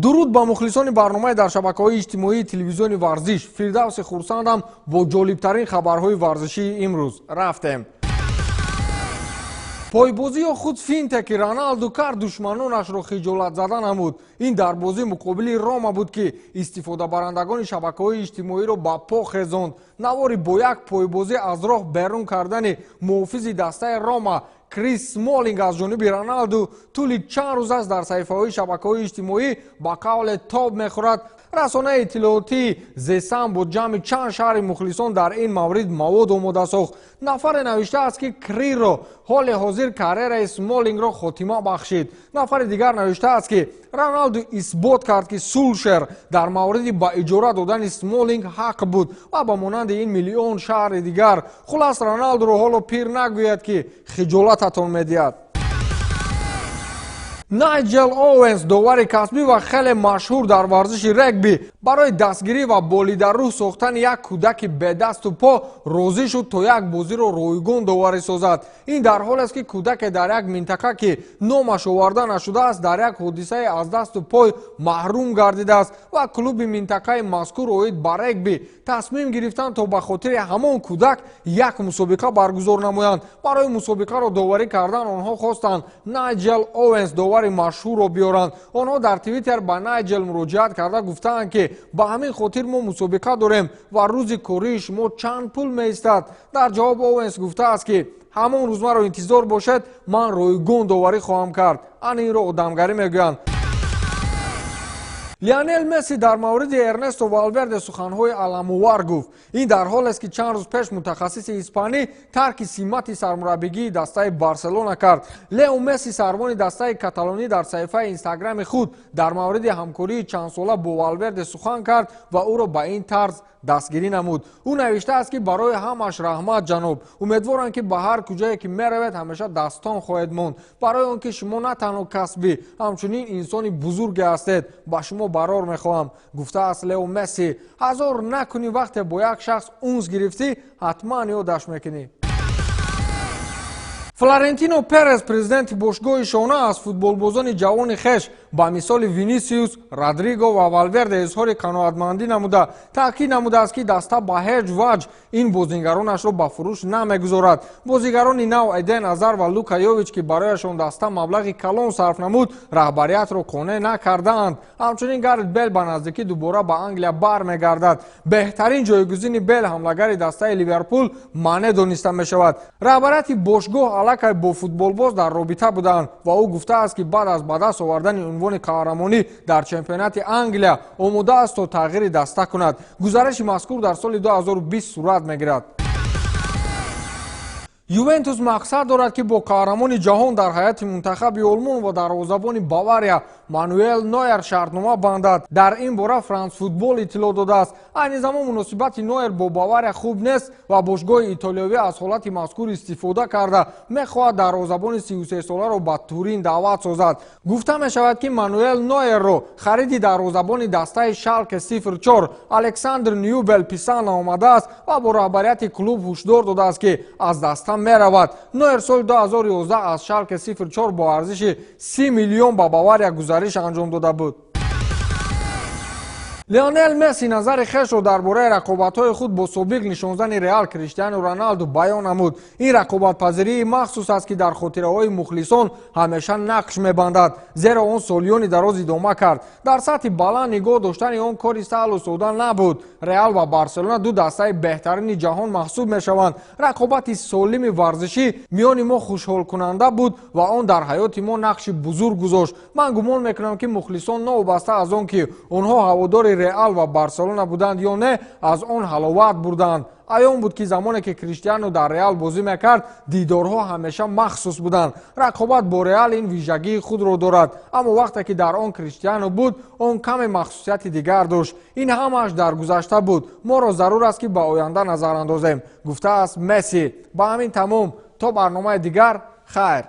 Дуруд ба мухлисони барномаи дар шабакаҳои иҷтимоии телевизиони Варзиш. Фирдавси Хурсандам бо ҷолибтарин хабарҳои варзишии имрӯз. Рафтем. Пойбозӣ ё худ финте, ки Роналду кард, душманонашро хиҷолатзада намуд. Ин дар бозӣ муқобили Рома буд, ки истифодабарандагони шабакаҳои иҷтимоиро ба по хезонд. Навори бо як пойбозӣ аз роҳ берун кардани муҳофизи дастаи Рома Крис Смолинг аз ҷониби Роналду тӯли чанд рӯз аст дар саҳифаҳои шабакаҳои иҷтимоӣ ба қавле тоб мехӯрад. Расонаи иттилоотии The Sun бо ҷамъи чанд шаҳри мухлисон дар ин маврид мавод омода сохт. Нафаре навиштааст, ки Криро ҳоли ҳозир карьераи Смолингро хотима бахшид. Нафари дигар навиштааст, ки Роналду исбот кард, ки Сулшер дар мавриди ба иҷора додани Смолинг ҳақ буд ва ба монанди ин миллион шаҳри дигар. Хулас, Роналдуро ҳоло пир нагӯяд, ки хиҷолататон медиҳад. Найҷел Оуэнс, довари касбӣ ва хеле машҳур дар варзиши регби, барои дастгирӣ ва болидаррӯҳ сохтани як кӯдаки бедасту по розӣ шуд, то як бозиро ройгон доварӣ созад. Ин дар ҳолест, ки кӯдаке дар як минтақа, ки номаш оварда нашудааст, дар як ҳодисае аз дасту пой маҳрум гардидааст ва клуби минтақаи мазкур оид ба регби тасмим гирифтанд, то ба хотири ҳамон кӯдак як мусобиқа баргузор намоянд. Барои мусобиқаро доварӣ кардан онҳо хостанд Найҷел Оуэнс, довари машҳурро, биёранд. Онҳо дар Твиттер ба Найҷел муроҷиат карда гуфтаанд, ки ба ҳамин хотир мо мусобиқа дорем ва рӯзи кории шумо чанд пул меистад. Дар ҷавоб Оуэнс гуфтааст, ки ҳамон рӯз маро интизор бошед, ман ройгон доварӣ хоҳам кард. Ана инро одамгарӣ мегӯянд. Лионел Месси дар мавриди Эрнесто Валверде суханҳои аламовар гуфт. Ин дар ҳолест, ки чанд рӯз пеш мутахассиси испанӣ тарки симати сармураббигии дастаи Барселона кард. Лео Месси, сарвони дастаи каталонӣ, дар саҳифаи Инстаграми худ дар мавриди ҳамкории чандсола бо Валверде сухан кард ва ӯро ба ин тарз дастгирӣ намуд. Ӯ навиштааст, ки барои ҳамаш раҳмат, ҷаноб. Умедворам, ки ба ҳар куҷое ки меравед, ҳамеша дастон хоҳед монд, барои он ки шумо на танҳо касбӣ, ҳамчунин инсони бузурге ҳастед. Ба шумо барор мехоҳам, гуфтааст Лео Месси. Ҳазор накунӣ, вақте бо як шахс унс гирифтӣ, ҳатман ёдаш мекунӣ. Флорентино Перес, президенти бошгоҳи Шона, аз футболбозони ҷавони хеш ба мисоли Винисиус, Родриго ва Валверде изҳори қаноатмандӣ намуда, таъкид намудааст, ки даста ба ҳеҷ ваҷҳ ин бозигаронашро ба фурӯш намегузорад. Бозигарони нав Эден Азар ва Лука Йович, ки барояшон даста маблағи калон сарф намуд, раҳбариятро қонеъ накардаанд. Ҳамчунин Гарет Бел ба наздикӣ дубора ба Англия бармегардад. Беҳтарин ҷойгузини Бел ҳамлагари дастаи Ливерпул Мане дониста мешавад. Раҳбарияти бошгоҳ аллакай бо футболбоз дар робита буданд ва ӯ гуфтааст, ки баъд аз ба даст овардани унвони қаҳрамонӣ дар чемпионати Англия омода аст, то тағйири даста кунад. Гузариши мазкур дар соли 2020 сурат мегирад. Ювентус мақсад дорад, ки бо қаҳрамони ҷаҳон дар ҳайати мунтахаби Олмон ва дарвозабони Бавария Мануэл Нойер шартнома бандад. Дар ин бора Франс Футбол иттилоъ додааст. Айни замон муносибати Нойер бо Бавария хуб нест ва бошгоҳи итолиёвӣ аз ҳолати мазкур истифода карда, мехоҳад дарвозабони 33-соларо ба Турин даъват созад. Гуфта мешавад, ки Мануэл Нойерро хариди дарвозабони дастаи Шалке 04 Александр Нюбел писанд наомадааст ва бо раҳбарияти клуб ҳушдор додааст, ки аз даста меравад. Нойер соли 2011 аз Шалке 04 бо арзиши 30 миллион ба Бавария гузариш анҷом дода буд. Леонел Месси назари хешро дар бораи рақобатҳои худ бо собиқ нишонзани Реал Криштиану Роналду баён намуд. Ин рақобатпазирии махсус аст, ки дар хотираҳои мухлисон ҳамеша нақш мебандад, зеро он солиёни дароз идома кард. Дар сатҳи баланд нигоҳ доштани он кори саҳлу сода набуд. Реал ва Барселона ду дастаи беҳтарини ҷаҳон маҳсуб мешаванд. Рақобати солими варзишӣ миёни мо хушҳолкунанда буд ва он дар ҳаёти мо нақши бузург гузошт. Ман гумон мекунам, ки мухлисон, новобаста аз он ки онҳо ҳаводори Реал ва Барселона буданд ё не, аз он ҳаловат бурданд. Аён буд, ки замоне ки Криштиану дар Реал бозӣ мекард, дидорҳо ҳамеша махсус буданд. Рақобат бо Реал ин вижагии худро дорад, аммо вақте ки дар он Криштиану буд, он каме махсусияти дигар дошт. Ин ҳамааш дар гузашта буд. Моро зарур аст, ки ба оянда назар андозем, гуфтааст Месси. Ба ҳамин тамом. То барномаи дигар, хайр.